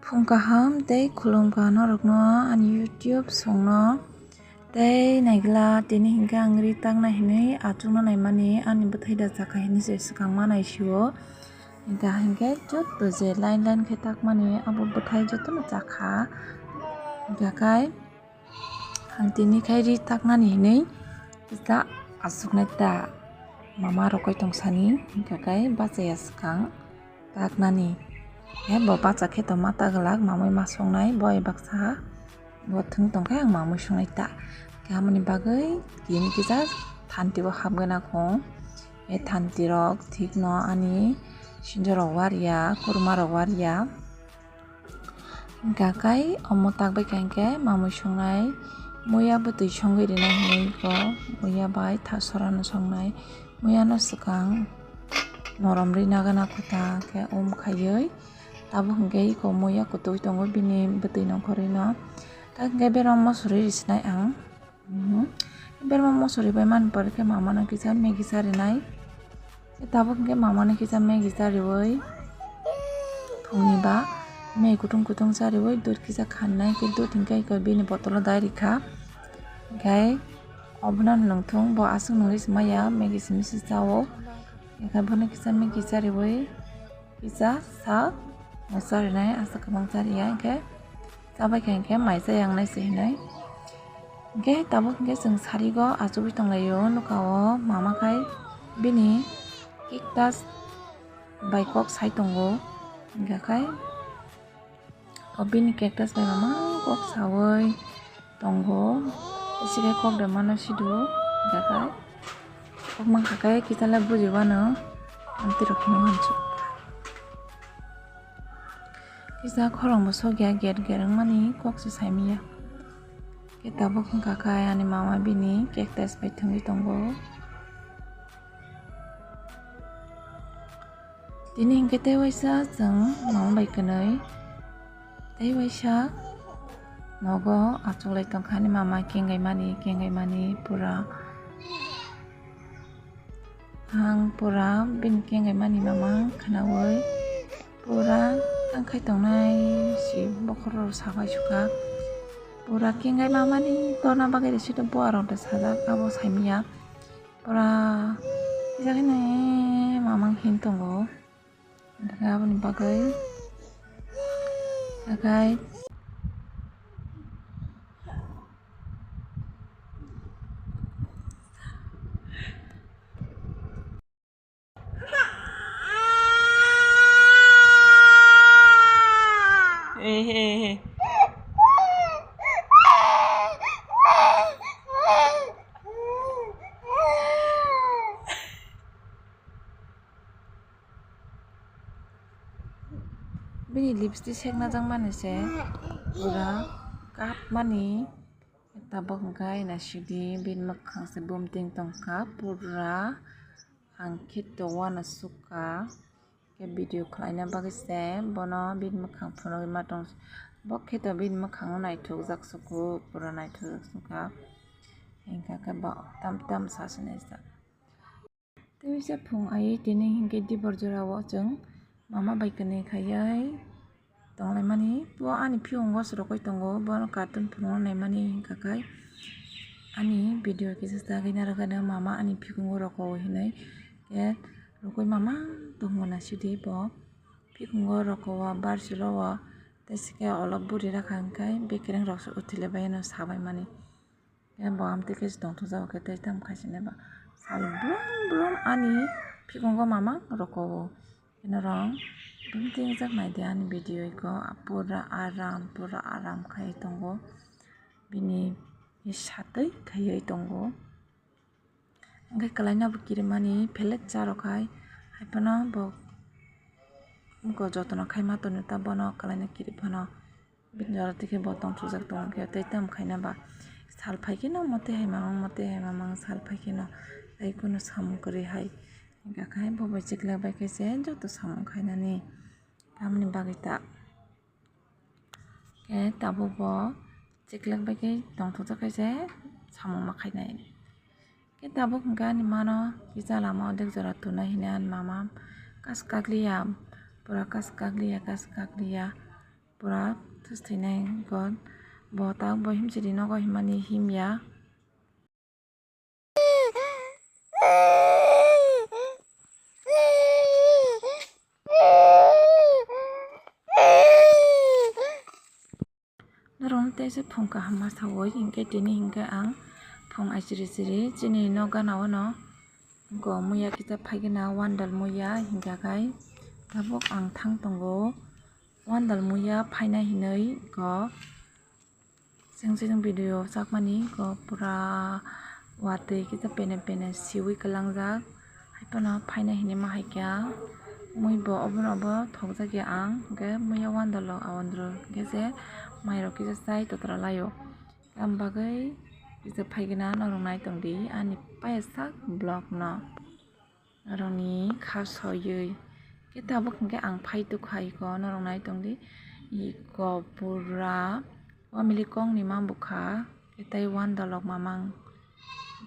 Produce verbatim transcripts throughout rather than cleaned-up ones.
Phung kaham tei khulum kaham norokno ani YouTube songno. Tei naigla tini hinkhe ang ri takna hinwi achukna naimani ani bwthai da chakha hinwi se swkang ma naisio. Hinkha hinkhe joto je line line khe takmani abo bwthai jotono chakha. Hinkha khai ang tini khai ri taknani hinwi kisa achuknai ta mama rokoi tongsani hinkha khai bachaya swkang. Taknani. He bo bacha khe tongma ta glak mamui ma songnai bo bai baksa. Bo thwng tongkhe ang mamui songnai ta. Khe amoni bagwi tini kisa thanti o hapgwna kho. He thanti rok thikno ani sinjorok wariya, kurmarok wariya. Hinkha khai omo takbai kha hinkhe mamui songnai. Muya bwtwi songwi rinai hinwi kho. Muya bai tha sorano songnai. Muyano swkang norom rina gana kho ta khe um khaiwi tabuk hinkhe iko muya kwtwi tongo bini bwtwi nongkhorwi no. Ta hinkhe berma mosori risinai ang. Mhm. Berma mosori bai mani pore khe mamano kisa Maggi cha rinai. Tabuk hinkhe mamano kisa Maggi cha riwi phungni ba Maggi kutung kutung cha riwi dud kisa khanai khe dud hinkhe iko bini botolo dai rikha. Hinkhe Obono nwngthung bo aswk nungwi se maya Maggi simi se chao. Hinkhe bono kisa Maggi chariwi kisa sak no charinai aswk kwbang chariya hinkhe chabaikha hinkhe mai chaya wngnai se hinwi. Hinkhe tabuk hinkhe chwng sarigo achugwi tonglaio nukao mama khai bini cactus bai kok sai tongo hinkha khai. O bini cactus bai mamang kok sawi tongo. Isikai kok de mano sidu jaga. Kok mangkha khe kisa le buji wano. Amtwi rok hino hansu. Kisa khorang bo sokya ger ger wngmani kok se saimiya. Khe tabuk wngkha khe ani mama bini cactus bai thwngwi tongo. Tini hinkhe tei waisa chwng mama bai kwnwi tei waisa nogo achuklai tongkha ani mama kengkaimani kengkaimani pura ang pura bini kengkaimani mama khwnawi pura tangkhai tongnai si bokhorok sabai sukha pura kengkai mamani torna bagwi rw sito buarok da sajak abo saimiya. Pura kisa khe nai mamang hin tongo. Hinkhe aboni bagwi hakai. Ehe, ehe. Bini lipstick sekna jakmani se pura kapmani tabuk hwnkhe aina sidi bini mwkhang se bumting tongkha pura ang khe to uanasukha khe video khwlaina bagwi se bono bini mwkhang phunugwi ma tong bo khe to bini mwkhang naithokjak suku pura naithokjak sukha hinkha khe bo tam tam sasinai sa. Tei waisa phung ai tini hinkhe dibor jorao chwng mama bai kwnwi khaiwi tonglaimani. Bo ani phiungo se rokoi tongo, bono cartoon phunukna naimani hinkha khe ani video kisa chagwi narwkhe mama ani phikungo roko hinwi khe rokoi mama tongmana sidi bo phikungo roko o bar silo o tei sikhe olop buri rakha hinkhe bekereng rok se uthilebaiano sabaimani. Khe bo amtwi khe se tongthokjak khe tei tamo khaisini ba sal brum brum ani phikungo mamang roko o. Norok bumting jak naidi ani video iko pura aram pura aram khai tongo bini satwi khaiwi tongo. Hwnkhe kwlaina bo kirimani phelet cha rok hai hai phano bo jotono khaima tonwi ta bono kwlaina kiri phano. Bini jora twi khe bo tong chujak tongo khe tei tamo khaina ba sal phai kheno mote hai mamang mote hai mamang sal phai kheno tei kunu samung kwrwi hai. Hingkha khe bo bai chikla bai khe se joto samung khainani tamni bagwi ta khe tabuk bo chikla bai khe tong thokjak khe se samung ma khainai. Khe tabuk hwnkhe ani mano kisa lama odek jora tunai hinwi ani mama kas kakliya pura kas kakliya kas kakliya. pura thus thwinai go. Bo tak bo himchiri nogo himani himya. Norok teisa phung kaham ma sawi hinkhe tini hinkhe ang phung aichiri chiri chini nok gana o no go muya kisa phaigena wandal muya hinkha khai tabuk ang thang tongo wandal muya phaina hinwi go. Chwng chini video sakmani go pura watwi kisa pene pene siwi kwlangjak. Haiphano phaina hinwi ma hai kha mui bo obono obo thokjakya ang hwnkhe muya wandalo awandro hwnkhe se mairok kisa chai totra laio. Aboni bagwi kisa phaigena norok nai tongdi ani paisa vlog no. Norokni kha soywi khe tabuk hwnkhe ang phai tukha iko norok nai tongdi. Iko pura wamili kongni ma bukha khe tei wandalok mamang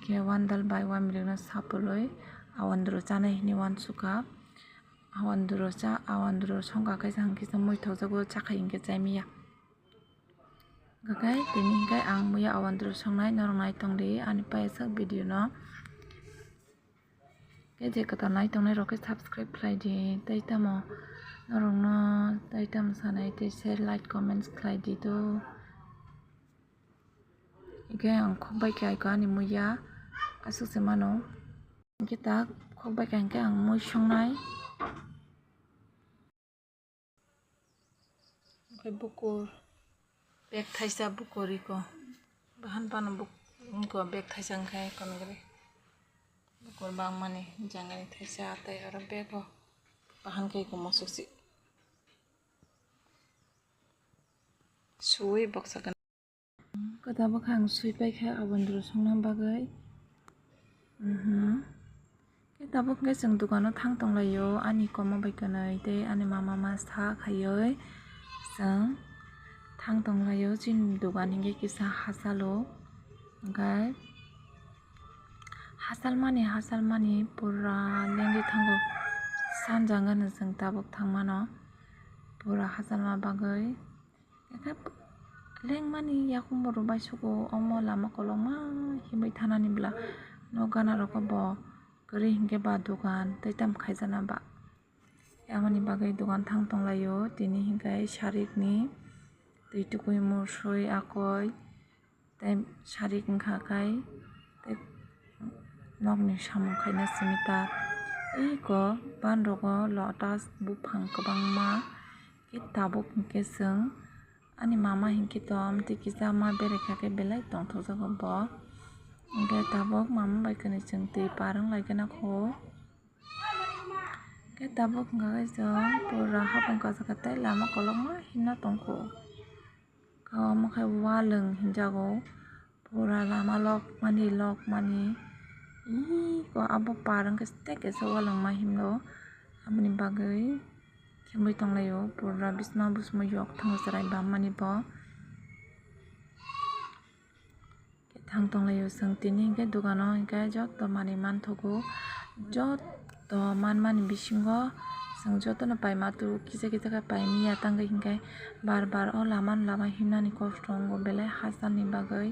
khe wandal bai wamilikno sapului awandru chanai hinwi wansukha. Awandru cha awandru songkha khe chang kisa muithokjago chakhai hinkhe chaimiya. Hwnkhe tini hinkhe ang muya awandru songnai norok nai tongdi ani paisa video no. Khe je kwtal nai tongnai rok khe subscribe khlai di tei tamo norokno tei tamo sanai tei share like comments khlai di do. Hwnkhe ang khok bai kha iko ani muya aswk se mano. Hwnkhe tak khok bai kha hinkhe ang mui songnai. Hwnkhe bukur bag thaisa bukur iko bahan phano buk-, iko bag thaisa wngkha iko nugwi bukur bangmani jangani thaisa tei oro bag o bahan khe iko mosok si suwi boksa gana. Kwtal bwkha ang swi paikha aboni rw songna bagwi. Mhm. Khe tabuk hwnkhe chwng dukano thang tonglaio ani komo bai kwnwi tei ani mama ma sa khaiwi chwng thang tonglaio chini dukan hinkhe kisa hachalo hwnkhe hachalmani hachalmani pura lengwi thango sanjangano chwng tabuk thangmano pura hachalma bagwi. Lengmani yakung borok bai sugo omo lama kolokma himwi thanani bwla nok gana rogo bo kwrwi hinkhe ba dogan tei tamo khaijana ba. Aboni bagwi dogan thang tonglaio tini hinkhe sarikni twi tukui musui akoi tei sarik wngkha khai tei nokni samung khaina simi ta eko banrogo lotus buphang kwbangma. Khe tabuk hinkhe chwng ani mama hinkhe to amtwi kisa ma berai kha khe belai tongthokjago bo. Hinkhe tabuk mama bai kwnwi chwng twi par wng lai khe nakho. Khe tabuk hinkhe chwng pura hapung kachar khe tei lama kolokma himna tongkho. Khe omo khe walwng hinjago. Pura lama lokmani lokmani iko abo par wngkhe site kaisa walwngma himno aboni bagwi khemwi tonglaio pura bisma busmo yok thango chwrai bammani bo. Thang tonglaio chwng tini hinkhe dogano hinkhe joto manwi manthogo joto. To manmani bisingo chwng jotono paima tu kisa kisa khe paimya tangwi hinkhe bar bar o lama lama himnani kosto wngo belai hachalni bagwi.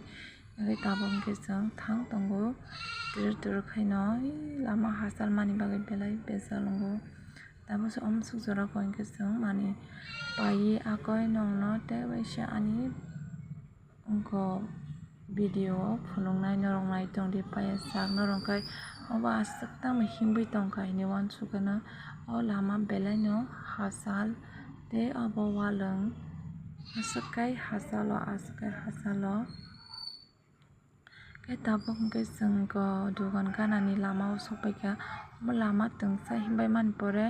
Hwnkhe tabuk hinkhe chwng thang tongo twrwk twrwk khaino lama hachalmani bagwi belai bejal wngo. Tabuk se omsuk jorao hinkhe chwng mani paiwi akoi nokno tei waisa ani Wngkha video o phunuknai norok nai tongdi paiya sak norok khe obo aswk tamo himwi tongkha hinwi uansukgwi no o lama belai no hachal tei obo walwng aswk khe hachalo aswk khe hachalo. Khe tabuk hwnkhe chwng dugan ganani lama o sokpaikha omo lama twngsa himbaimani pore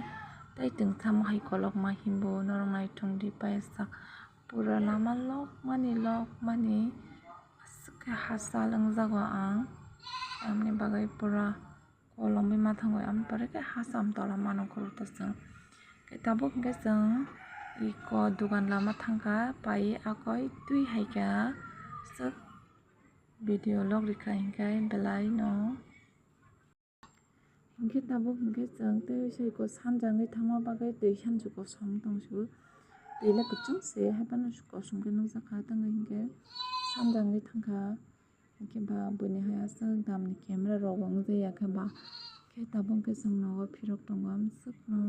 tei twngsa mohai kolokma himbo norok nai tongdi paiya sak. Pura lama lokmani lokmani aswk khe hachal wngjago ang. Tamni bagwi pura kolomwi ma thango, aboni pore khe hacham tola mano khoroksa chwng. Khe tabuk hwnkhe chwng iko dugan lama thangkha, pai akoi twi hai kha aswk video log rikha hinkhe belai no. Hinkhe tabuk hinkhe chwng tei soi ko sanjagwi thangma bagwi twi sanju kosom tongsu. Twi le kwchwng se, hai phano kosom khe nukjakha, tamo hinkhe samjagwi thangkha. Hinkhe ba buini hai aswk damni camera rok wngwi ya khe ba, khe tabuk khe chwng nogo phirok tongo amswkno.